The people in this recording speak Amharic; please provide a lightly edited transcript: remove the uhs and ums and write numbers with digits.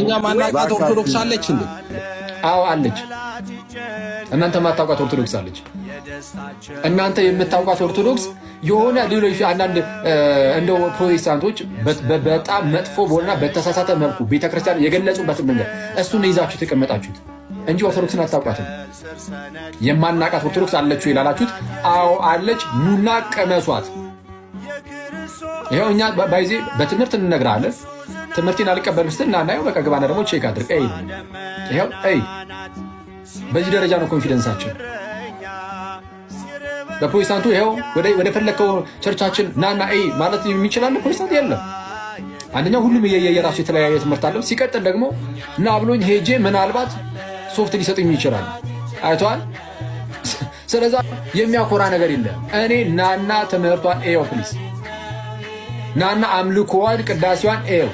እኛ ማናውቃት ኦርቶዶክስ አለች እንዴ? አዎ አለች። እናንተ የማታውቋት ኦርቶዶክስ አለች። እናንተ የምታውቋት ኦርቶዶክስ የሆነ ሌሎች አንዳንድ እንደው ፕሮቴስታንቶች በጣም መጥፎ በሆነና በተሳሳተ መልኩ ቤተክርስቲያን የገለጹበትን መንገድ እሱን ይዛችሁ የተቀመጣችሁት እንጂ ኦርቶዶክስን አታውቋትም። የማናውቃት ኦርቶዶክስ አለችው ይላላችሁት? አዎ አለች። ኑና ቅመሷት። ይኸው እኛ by the way በትምህርት እንነግራለን። ትምህርቴን አልቀበልም ስትል እናናየው በቃ ግባና ደግሞ check አድርግ። ይኸው በዚህ ደረጃ ነው confidence ኣችን። በፕሮቴስታንቱ ይኸው ወደ ፈለግከው church ኣችን ናና እይ ማለት የሚችላል ፕሮቴስታንት የለም። አንደኛው ሁሉም የራሱ የተለያየ ትምህርት አለው። ሲቀጥል ደግሞ ና ብሎኝ ሄጄ ምናልባት ሶፍት ሊሰጡኝ ይችላል። አይተዋል። ስለዛ የሚያኮራ ነገር የለም። እኔ ናና ትምህርቷን ኤው please፣ ናና አምልኮዋን ቅዳሴዋን ኤው።